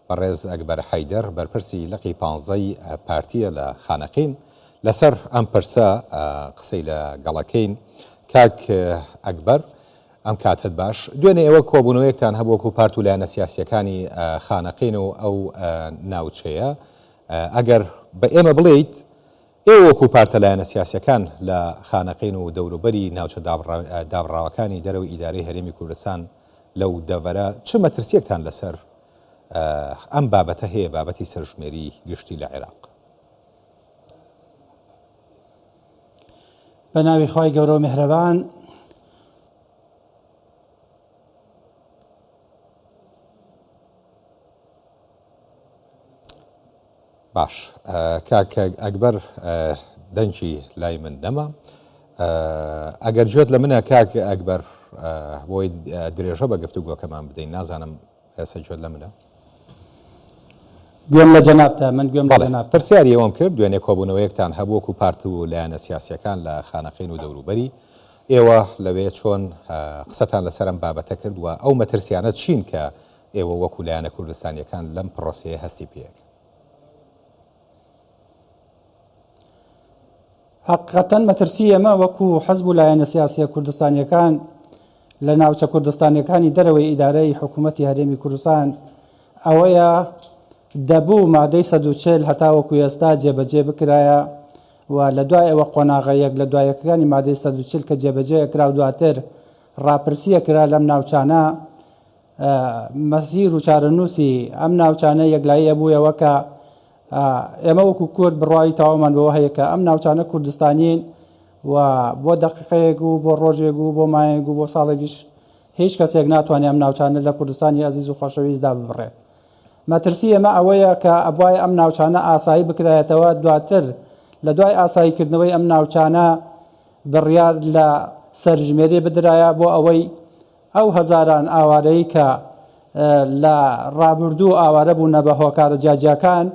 بەڕێز ئەکبەر حەیدەر بەرپرسی لقی پانزەی پارتییە لە خانەقین لەسەر ئەم پرسە قسەی لە گەڵەکەین. کاک ئەکبەر ئەم کاتەت باش. دوێنێ ئێوە کۆبوونەوەیەکتان هەبوو وەکو پارت و لایەنە سیاسییەکانی خانەقین و ئەو ناوچەیە. ئەگەر بە ئێمە بڵێیت ئێوە وەکو پارتە لایەنە سیاسییەکان لە خانەقین و دەوروبەری ناوچە دابڕاوەکانی دەرەوەی ئیدارەی هەرێمی کوردستان لەو دەڤەرە چ مەترسییەکتان لەسەر ئەم بابەتە هەیە، بابەتی سەرژمێری گشتی لە عێراق؟ بە ناوی خوای گەورە و میهرەبان. باش کاک ئەکبەر دەنگی لای من نەما ئەگەر گوێت لە منە کاک ئەکبەر بۆی درێژە بە گفتوگۆکەمان بدەین نازانم ئێستا گوێت لە منە؟ گوێم لە جەنابتە، من گوێم لە جەنابتە. پرسیاری ئەوەم کرد، دوێنێ کۆبوونەوەیەکتان هەبوو وەکو پارت و لایەنە سیاسییەکان لە خانەقین و دەوروبەری، ئێوە لەوێ چۆن قسەتان لەسەر ئەم بابەتە کرد و ئەو مەترسیانە چین کە ئێوە وەکو لایەنە کوردستانییەکان لەم پرۆسەیە هەستی پێ ئەکەن؟ هەقیقەتەن مەترسی ئێمە وەکو حزب و لایەنە سیاسیە کوردستانیەکان لە ناوچە کوردستانیەکانی دەرەوەی ئیدارەی حکوومەتی هەرێمی کوردستان ئەوەیە دەبوو مادەی 140 هەتاوەکو ئێستا جێبەجێ بکرایە و لە دوای ئەوە قۆناغە یەک لە دوایەکەکانی مادەی 140 کە جێبەجێ کرا و دواتر ڕاپرسیە کرا لەم ناوچانە مەسیر و چارەنووسی ئەم ناوچانە یەکلایی ئەبوویەوە کە ئێمە وەکو کورد بڕوایی تەواومان بەوە هەیە کە ئەم ناوچانە کوردستانین و بۆ دەقیقەیەک و بۆ ڕۆژێک و بۆ مایەک و بۆ ساڵێکیش هیچ کەسێک ناتوانێت ئەم ناوچانە لە کوردستانی ئەزیز و خۆشەویستدا ببڕێ. مەترسی ئێمە ئەوەیە کە ئەبوایە ئەم ناوچانە ئاسایی بکرایەتەوە دواتر لە دوای ئاساییکردنەوەی ئەم ناوچانە بڕیار لە سەرژمێری بدرایە بۆ ئەوەی ئەو هەزاران ئاوارەی کە لە ڕابردوو ئاوارە بوونە بە هۆکارە جیاجیاکان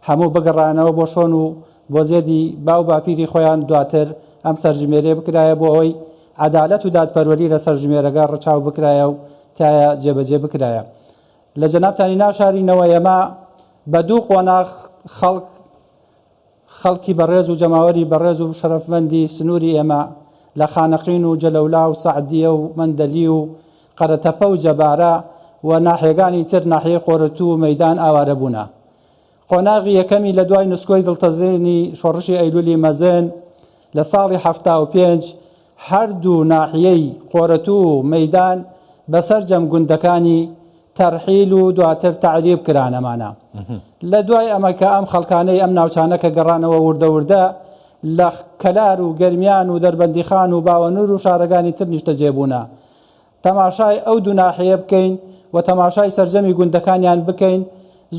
هەموو بگەڕانەوە بۆ شۆن و بۆ زێدی باو باپیری خۆیان دواتر ئەم سەرژمێریە بکرایە بۆ ئەوەی عەدالەت و دادپەروەری لە سەرژمێرەکە ڕچاو بکرایە و تایە جێبەجێ بکرایە لە جەنابتانی ناشارینەوە ئێمە بە دوو قۆناغ خەڵک خەڵکی بەڕێز و جەماوەری بەڕێز و شەرەفمەندی سنووری ئێمە لە خانەقین و جەلەولا و سەعدیە و مەندەلی و قەرەتەپە و جەبارە و ناحیەگانی تر ناحیەی قۆرەتوو و مەیدان ئاوارە بوونە. قۆناغی یەکەمی لە دوای نسکۆی دڵتەزێنی شۆڕشی ئەیلولی مەزن لە ساڵی 75 هەردوو ناحیەی قۆرەتوو و مەیدان بە سەرجەم گوندەکانی تەرحیل و دواتر تەعریب کران ئەمانە لە دوای ئەمە کە ئەم خەڵکانەی ئەم ناوچانە کە گەڕانەوە وردە وردە لە کەلار و گەرمیان و دەربەندیخان و باوەنور و شارەکانی تر نیشتەجێ بوونە تەماشای ئەو دوو ناحیە بکەین و تەماشای سەرجەمی گوندەکانیان بکەین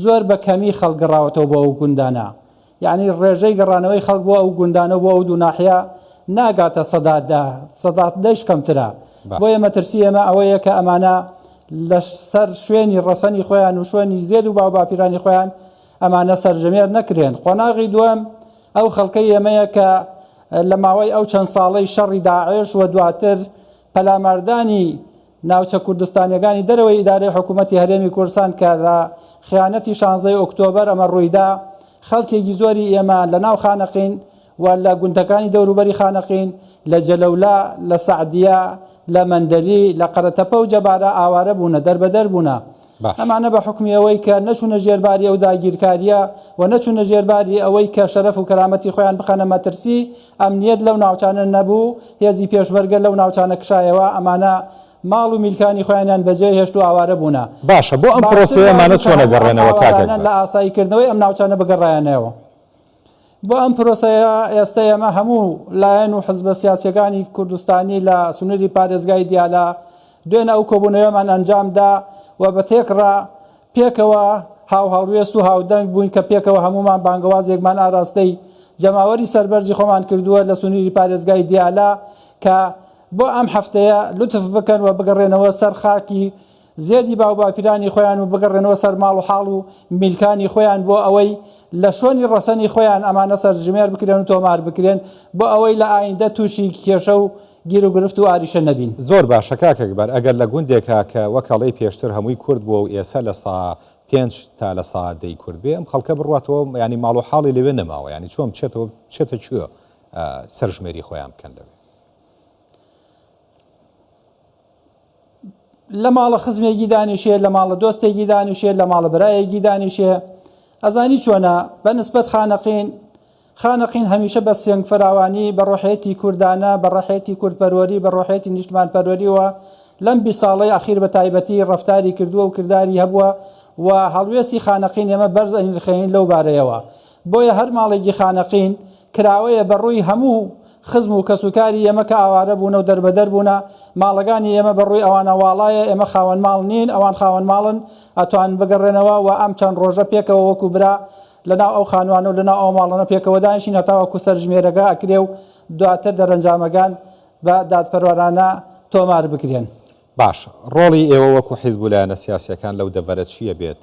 زۆر بە کەمی خەڵک گەڕاوەتەوە بۆ ئەو گوندانە یانی ڕێژەی گەڕانەوەی خەڵک بۆ ئەو گوندانە و بۆ ئەو دوو ناحیە ناگاتە سەدا دە، سەدا دەیش کەمترە. بۆیە مەترسی ئێمە ئەوەیە کە ئەمانە لە سەر شوێنی ڕەسەنی خۆیان و شوێنی زێد و باوباپیرانی خۆیان ئەمانە سەرژمێر نەکرێن. قۆناغی دووەم ئەو خەڵکەی ئێمەیە کە لە ماوەی ئەو چەند ساڵەی شەڕی داعش و دواتر پەلاماردانی ناوچە کوردستانیەکانی دەرەوەی ئیدارەی حکوومەتی هەرێمی کوردستان کە لە خیانەتی شانزەی ئۆکتۆبەر ئەمە ڕوویدا، خەڵکێکی زۆری ئێمە لە ناو خانەقین و لە گوندەکانی دەوروبەری خانەقین، لە جەلەولا، لە سەعدیە، لە مەندەلی، لە قەرەتەپە و جەبارە ئاوارە بوونە، دەربەدەر بوونە. ئەمانە بە حوکمی ئەوەی کە نەچوونە ژێر باری ئەو داگیرکارییە و نەچوونە ژێر باری ئەوەی کە شەرەف و کەرامەتی خۆیان بخەنە مەترسی، ئەمنیەت لەو ناوچانە نەبوو، هێزی پێشمەرگە لەو ناوچانە کشایەوە، ئەمانە ماڵ و میلکانی خۆیانیان بەجێ هێشت و ئاوارە بوونە. باشە بۆ ئەم باشتر پرۆسەیە وابوو ئەمانە کە چۆن هەموو ئەم ئەگەڕێنەوە کاک ئاوارانە ئەکبەر؟ لە ئاساییکردنەوەی ئەم ناوچانە بگەڕایەنەوە. بۆ ئەم پرۆسەیە ئێستە ئێمە هەموو لایەن و حزبە سیاسیەکانی کوردستانی لە سنووری پارێزگای دیالە دوێنێ ئەو کۆبوونەوەمان ئەنجام دا و بە تێکڕا پێکەوە هاوهەڵوێست و هاودەنگ بووین کە پێکەوە هەموومان بانگەوازێکمان ئاراستەی جەماوەری سەربەرزی خۆمان کردووە لە سنووری پارێزگای دیالە کە بۆ ئەم هەفتەیە لوتف بکەن و بگەڕێنەوە سەر خاکی زێدی باوباپیرانی خۆیان و بگەڕێنەوە سەر ماڵ و حاڵ و میلکانی خۆیان بۆ ئەوەی لە شۆنی ڕەسەنی خۆیان ئەمانە سەرژمێر بکرێن و تۆمار بکرێن بۆ ئەوەی لە ئایندە تووشی کێشە و گیروگرفت و ئاریشە نەبین. زۆر باشە کاک ئەکبەر ئەگەر لە گوندێکا کە وەک ئەڵێی پێشتر هەمووی کورد بووە و ئێسە لە سا. پێنج تا لە سا دەی کورد بێ ئەم خەڵکە بڕواتەوە یانی ماڵ و حاڵی لەوێ نەماوە یانی چۆن بچێتەوە بچێتە کوێ سەرژمێری خۆیان بکەن لەوێ؟ لە ماڵە خزمێکی دانیشێ لە ماڵە دۆستێکی دانیشێ لە ماڵە برایەکی دانیشێ ئەزانی چۆنە بە نسبەت خانەقین خانەقین هەمیشە بە سێنگ فراوانی، بە ڕۆحیەتی کوردانە، بە ڕەحیەتی کوردپەروەری، بە ڕۆحیەتی نیشتمانپەروەریەوە لەم 20 ساڵەی ئەخیر بە تایبەتی ڕەفتاری کردووە و کرداری هەبووە و هەڵوێستی خانەقین ئێمە بەرز ئەنرخێنین لەو بارەیەوە. بۆیە هەر ماڵێکی خانەقین کراوەیە بە ڕووی هەموو خزم و کەسوکاری ئێمە کە ئاوارە بوونە و دەربەدەر بوونە، ماڵەکانی ئێمە بە ڕووی ئەوانە واڵایە، ئێمە خاوەن ماڵ نین، ئەوان خاوەن ماڵن، ئەتوانن بگەڕێنەوە و ئەم چەند ڕۆژە پێکەوە وەکوو برا لەناو ئەو خانوانە و لەناو ئەو ماڵانە پێکەوە دانیشین هەتاوەکو سەرژمێرەکە ئەکرێ و دواتر دەرەنجامەکان بە دادپەروەرانە تۆمار بکرێن. باش ڕۆڵی ئێوە وەکو حیزب و لایەنە سیاسیەکان لەو دەڤەرە چیە بێت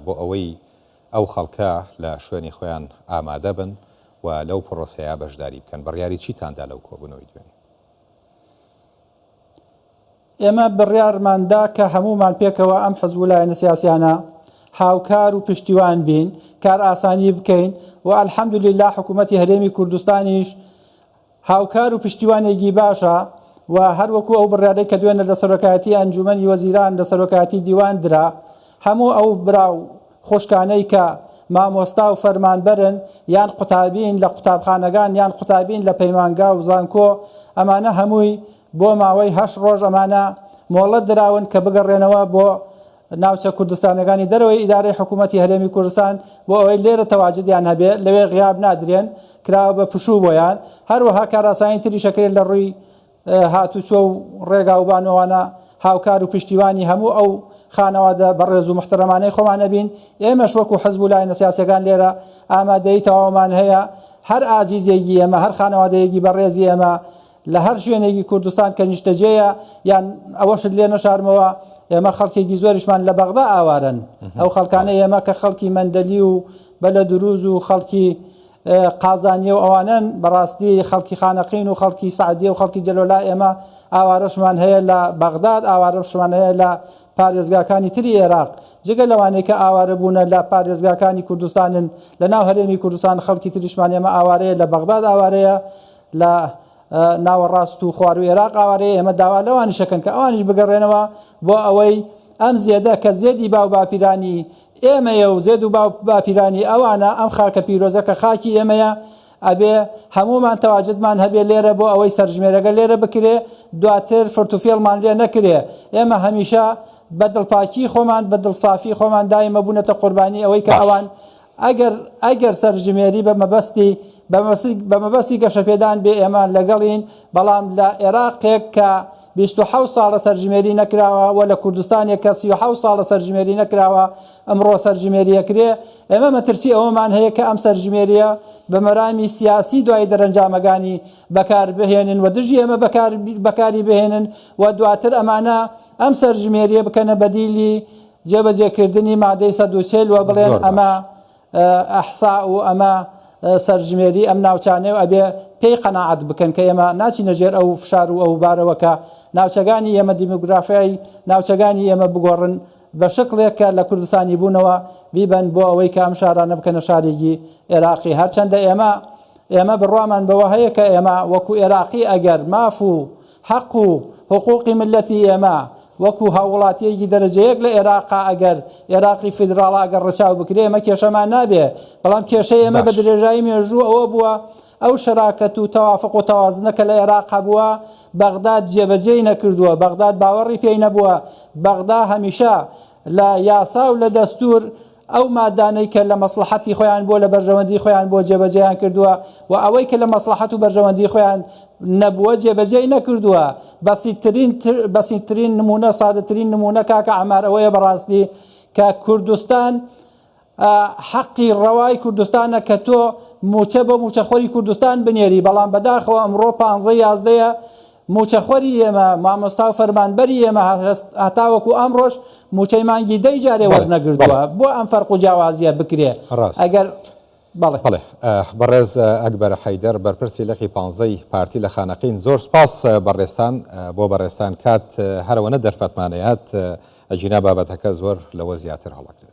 بۆ ئەوەی ئەو خەڵکە لە شوێنی خۆیان ئامادە بن و لەو پڕۆسەیە بەشداری بکەن؟ بڕیاری چیتان دا لەو کۆبوونەوەی دوێنێ؟ ئێمە بڕیارمان دا کە هەموومان پێکەوە ئەم حزب و لایەنە سیاسیانە هاوکار و پشتیوان بین، کارئاسانی بکەین و الحمدللە حکوومەتی هەرێمی کوردستانیش هاوکار و پشتیوانێکی باشە و هەروەکو ئەو بڕیارەی کە دوێنێ لە سەرۆکایەتی ئەنجوومەنی وەزیران لە سەرۆکایەتی دیوان درا هەموو ئەو برا و خوشکانەی کە مامۆستا و فەرمانبەرن یان قوتابین لە قوتابخانەکان یان قوتابین لە پەیمانگا و زانکۆ ئەمانە هەمووی بۆ ماوەی هەشت ڕۆژ ئەمانە مۆڵەت دراون کە بگەڕێنەوە بۆ ناوچە کوردستانەکانی دەرەوەی ئیدارەی حکوومەتی هەرێمی کوردستان بۆ ئەوەی لێرە تەواجدیان هەبێ لەوێ غیاب نادرێن کراوە بە پشوو بۆیان هەروەها کارئاسانی تریش ئەکرێت لە ڕووی هاتوچۆ و ڕێگا و بانوانە هاوکار و پشتیوانی هەموو ئەو خانەوادە بەڕێز و محتەرەمانەی خۆمان ئەبین ئێمەش وەکو حزب و لایەنە سیاسیەکان لێرە ئامادەیی تەواومان هەیە هەر ئازیزێکی ئێمە هەر خانەوادەیەکی بەڕێزی ئێمە لە هەر شوێنێکی کوردستان کە نیشتەجێیە یان ئەوەشت لێ نەشارمەوە ئێمە خەڵکێکی زۆریشمان لە بەغدا ئاوارن ئەو خەڵکانە ئێمە کە خەڵکی مەندەلی و بەلە دروز و خەڵکی قازانیە و ئەوانەن بەڕاستی خەڵکی خانەقین و خەڵکی سعدیە و خەڵکی جەلۆلا ئێمە ئاوارەشمان هەیە لە بەغداد ئاوارەشمان هەیە لە پارێزگاکانی تری ئێراق جگە لەوانەی کە ئاوارە بوونە لە پارێزگاکانی کوردستانن لە ناو هەرێمی کوردستان خەڵکی تریشمان ئێمە ئاوارەیە لە بەغداد ئاوارەیە لە ناوەڕاست و خواروو ئێراق ئاوارەیە ئێمە داوا لەوانیش ئەکەن کە ئەوانیش بگەڕێنەوە بۆ ئەوەی ئەم زێدە کە زێدی باو باپیرانی ئێمەیە و زێد و باو باپیرانی ئەوانە ئەم خاکە پیرۆزە کە خاکی ئێمەیە ئەبێ هەموومان تەواجدمان هەبێ لێرە بۆ ئەوەی سەرژمێرەکە لێرە بکرێ دواتر فرتوفێڵمان لێ نەکرێ ئێمە هەمیشە بە دڵپاکی خۆمان بە دڵسافی خۆمان دایمە بوونەتە قوربانی ئەوەی کە ئەوان ئەگەر ئەگەر سەرژمێری بە مەبەستی بە مەبەستی بە مەبەستی گەشەپێدان بێ ئێمە لەگەڵین، بەڵام لە ئێراقێک کە 27 ساڵە سەرژمێری نەکراوە و لە کوردستانێک کە 37 ساڵە سەرژمێری نەکراوە ئەمڕۆ سەرژمێری ئەکرێ، ئێمە مەترسی ئەوەمان هەیە کە ئەم سەرژمێرییە بە مەرامی سیاسی دوای دەرەنجامەکانی بەکار بهێنن و دژی ئێمە بەکار بەکاری بهێنن و دواتر ئەمانە ئەم سەرژمێرییە بکەنە بەدیلی جێبەجێکردنی مادەی 140 و بڵێن ئەمە ئەحسا و ئەمە سەرژمێری ئەم ناوچانەیە و ئەبێ پێی قەناعەت بکەن کە ئێمە ناچینە ژێر ئەو فشار و ئەو بارەوە کە ناوچەکانی ئێمە دیموگرافیای ناوچەکانی ئێمە بگۆڕن بە شکڵێک کە لە کوردستانی بوونەوە بیبەن بۆ ئەوەی کە ئەم شارانە بکەنە شارێکی ئێراقی هەرچەندە ئێمە ئێمە بڕوامان بەوە هەیە کە ئێمە وەکو ئێراقی ئەگەر ماف و حەق و حقوقی میللەتی ئێمە وەکو هاووڵاتییەکی دەرەجە یەک لە ئێراقا ئەگەر ئێراقی فیدراڵ ئەگەر ڕەچاو بکرێ ئێمە کێشەمان نابێ بەڵام کێشەی ئێمە بە باش. درێژایی مێژوو ئەوە بووە ئەو شەراکەت و تەوافق و تەوازنە کە لە ئێراق هەبووە بەغداد جێبەجێی نەکردووە بەغداد باوەڕی پێی نەبووە بەغدا هەمیشە لە یاسا و لە دەستوور ئەو مادانەی کە لە مەسڵەحەتی خۆیان بووە، لە بەرژەوەندی خۆیان بووە جێبەجێیان کردووە و ئەوەی کە لە مەسڵەحەت و بەرژەوەندی خۆیان نەبووە جێبەجێی نەکردووە. بەسیتترین بەسیتترین نموونە، سادەترین نموونە کاکە عەمار ئەوەیە بەڕاستی کە کوردستان حەقی ڕەوای کوردستانە کە تۆ مووچە بۆ مووچەخۆری کوردستان بنێری، بەڵام بەداخەوە ئەمڕۆ پانزە یازدەیە مووچەخۆری ئێمە، مامۆستا و فەرمانبەری ئێمە هەتاوەکو ئەمڕۆش مووچەی مانگی دەی جارێ وەرنەگردووە، بۆ ئەم فەرق و جیاوازییە بکرێ؟ ئەگەر بەڵێ. بەڵێ بەڕێز ئەکبەر حەیدەر بەرپرسی لقی پانزەی پارتی لە خانەقین زۆر سوپاس بەڕێزتان بۆ بەڕێزتان کات هەرئەوەنە دەرفەتمان ئەیات ئەگینا بابەتەکە زۆر لەوە زیاتر هەڵەگرێت.